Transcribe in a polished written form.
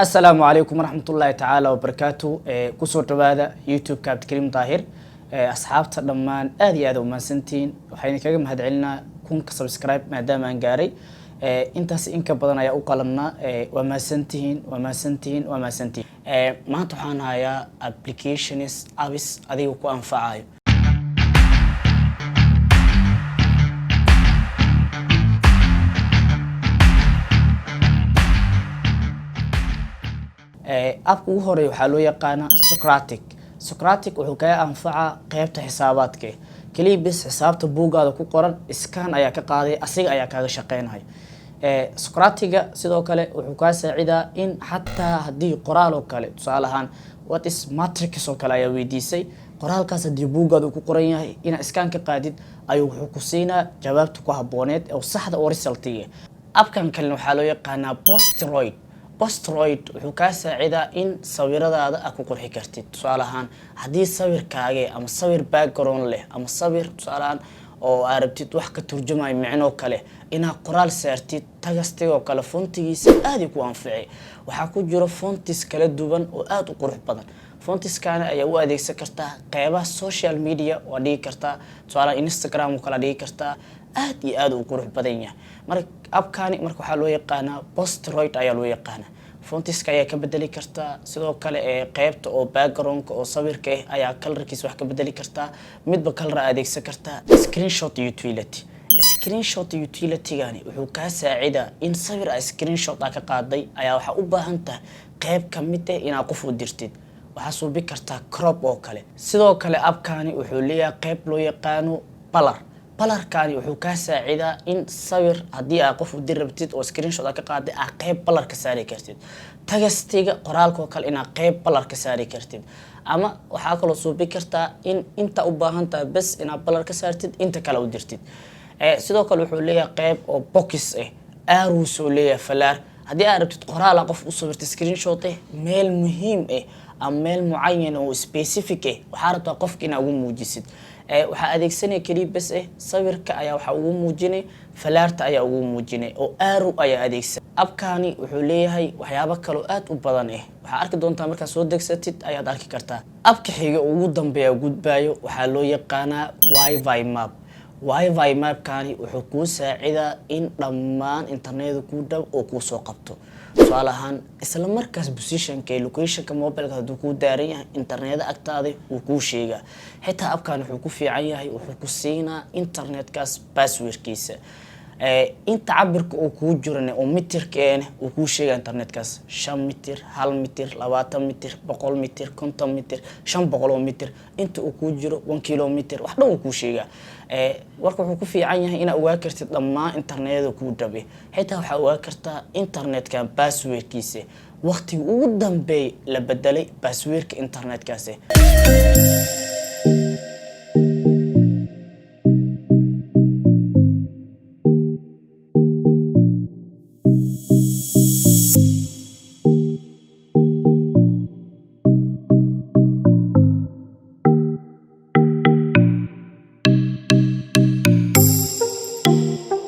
Asalaamu calaykum waraxmatullaahi tacaala wabarakaatu. Kusoo dhawaada YouTube-ka Cabdikariim Daahir. Asxaabta dhammaan aad iyo aad u mahadsantihiin. Waxaa idinkaga mahadcelinaa 1000-ka subscribe maadaama aan gaaray. Intaas inka badan ayaa u qalanaa. Waa mahadsantihiin, waa mahadsantihiin, waa mahadsantihiin. Maanta waxaan hayaa applications, apps adiga ku anfacayo. App-ka ugu horeeya waxaa loo yaqaanaa Socratic. Socratic wuxuu kaga anfacaa qeybta xisaabaadka. Keliya bis xisaabta buuggaada ku qoran scan ayaa ka qaaday, asiga ayaa kaaga shaqeynaya. Socratic-ga sidoo kale wuxuu kaa saacidaa in xataa haddii qoraal oo kale, tusaale ahaan "What is matrix?" oo kale ayaa weydiisay, qoraalkaas haddii buuggaada uu ku qoran yahay, inaad scan ka qaadid ayuu wuxuu ku siinaa jawaabta ku habbooneed oo saxda oo result-iga. App-kan kalena waxaa loo yaqaanaa Posteroid. Posteroid wuxuu kaa saacidaa in sawiradaada aad ku qurxi kartid. Tusaale ahaan, haddii sawirkaage ama sawir background leh ama sawir, tusaale ahaan, oo aad rabtid wax ka turjumayo micnoo kale inaad qoraal saartid, text-igoo kale font-igiisa aad ku anficay. Waxaa ku jiro fonts kala duwan oo aada u qurux badan. Fonts-kaana ayaa u adeegsan kartaa qeybaha social media, waa dhigi kartaa, tusaalaha Instagram oo kale dhigi kartaa. Aad iyo aad u qurux badan yahay. Marka app-kani marka waxaa loo yaqaanaa Posteroid ayaa loo yaqaanaa. Fonts-ka ayaa ka bedeli kartaa. Sidoo kale ee qeybta oo background-ka oo sawirka ah ayaa color-kiisa wax ka bedeli kartaa, midba color adeegsan kartaa. Screenshot Utility. Screenshot Utility-gani wuxuu kaa saacidaa in sawir a screenshot a ka qaaday ayaa waxaa u baahan tahay qeyb ka mid ah inaad qof u dirtid, waxaa suubi kartaa crop oo kale. Sidoo kale app-kani wuxuu leeyahay qeyb loo yaqaano blur. Blur-kani wuxuu kaa saacidaa in sawir haddii aad qof u dir rabtid oo screenshot aad ka qaaday, aad qeyb blur ka saari kartid, text-iga qoraalka oo kale inaad qeyb blur ka saari kartid, ama waxaa kaloo suubi kartaa in inta u baahan tahay bes inaad blur ka saartid, inta kale u dirtid. Sidoo kale wuxuu leeyahay qeyb oo box ah, arrows oo leeyahay, falaar. Haddii aad rabtid qoraala qof u sawirtay screenshot ah, meel muhiim ah ama meel mucayan oo specific ah waxaa rabtaa qofka inaad ugu muujisid, waxaa adeegsanaya keliya bes eh sawirka ayaa waxaa ugu muujinay, falaarta ayaa ugu muujinay oo arrow ayaa adeegsan. App-kani wuxuu leeyahay waxyaabo kaloo aad u badan ah. Waxaa arki doontaa markaad soo degsatid ayaad arki kartaa. App-ka xiga ugu dambeeya gudbaayo waxaa loo yaqaanaa WiFi Map. WiFi Map-kani wuxuu kuu saacidaa in dhammaan internet kuu dhow oo kuu soo qabto. Tusaale ahaan, isla markaas position-ka iyo location-ka mobile-ka hadduu kuu daaran yahay, internet agtaada wuu kuu sheegaa. Xitaa app-kan wuxuu ku fiican yahay, wuxuu ku siinaa internetkaas password-kiisa, inta cabirka uu kuu jirane oo mitirkeene uu kuu sheega internetkaas, 5 mitir, 1 mitir, 20 mitir, 100 mitir, 50 mitir, 500 mitir, inta uu kuu jiro, 1 kilometer, wax dhan uu kuu sheegaa. Warka wuxuu ku fiican yahay inaad ogaa kartid dhammaan internetyada kuu dhabe. Xitaa waxaa ogaa kartaa internetkan password-kiisa, waqtiga ugu dambeey la bedelay password-ka internetkaasi.